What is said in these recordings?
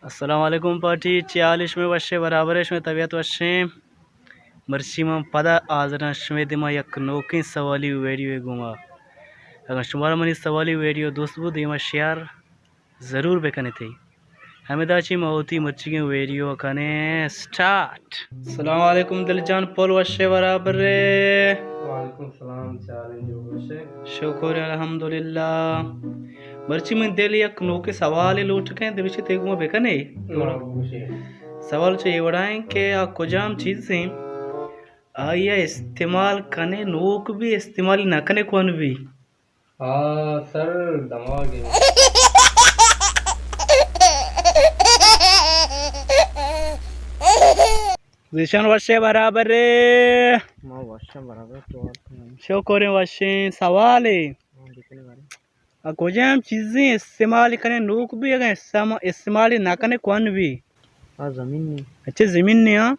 السلام علیکم پارٹی، چی حال اِش؟ شمئے وش اِیں، برابر اِیں، شمئے طبیعت وش اِیں؟ مرچی من پدا حاضر آں شمئے دیما یک نوکیں سوالی ویڈیو ءِ گوما۔ اگاں شمارا منی سوالی ویڈیو دوست بوت، دیما شیئر ضرور بکنیت۔ ہمدا چی ما وتی مرچیگیں ویڈیو کنیں سٹارٹ۔ السلام علیکم دل جان، پل وش اِیں، برابر اِیں؟ وعلیکم السلام، چی حال اِیں؟ جو وش اِیں؟ شکر الحمدللہ۔ مرچی من دل یک نوکیں سوالے لوٹ کن، دل چی تئی گوما بکنے؟ ہاں، بگوشے۔ سوال چو اے وڑا اِیں کہ آ کجام چیز اِیں، آئی ءَ استعمال کنے نوک بی، استعمال نہ کنے کون بی؟ آ، سر دماغ اِیں۔ ذیشان وش اِیں، برابر اِیں؟ ما وش ایں، برابر اِیں، تو حال کن؟ شکر اِیں، وش اِیں۔ سوالے؟ ہاں، بکنے بارے۔ آ کجام چیزیں استعمال کنے نوک بی، اگاں استعما-، استعمال نہ کنے کون بی؟ آ زمین نی۔ اچھا، زمین نی، ہاں۔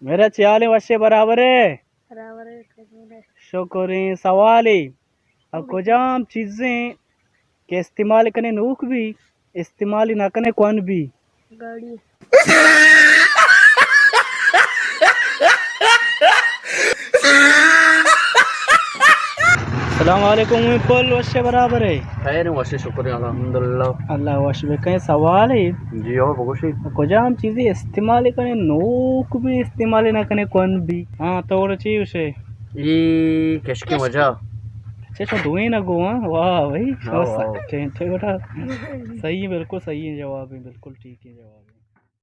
میرا چی حال اِیں، وش اِیں، برابر اِیں؟ برابر اِیں، شکر اِیں۔ شکر اِیں۔ سوالے، آ کجام چیزیں کہ استعمال کنے نوک بی، استعمال نہ کنے کون بی؟ گاڑی۔ السلام علیکم، ویں پل وش اِیں، برابر اِیں؟ خیر اِیں، وش اِیں، شکر اِیں، الحمدللہ۔ اللہ وش بکن۔ سوالے؟ جی ہو، بگوشی۔ کجام چیزے استعمال کنے نوک بی، استعمال نہ کنے کون بی؟ ہاں، تو وڑا چی گوشے؟ ای کشکیں وجہ۔ اچھا، شما دوئیں نہ گو، ہاں؟ واہ بھائی، ہاں، شما واہ۔ سچیں تھے بیٹا۔ صحیح اِیں، بالکل صحیح اِیں جواب اِیں، بالکل ٹھیک اِیں جواب اِیں۔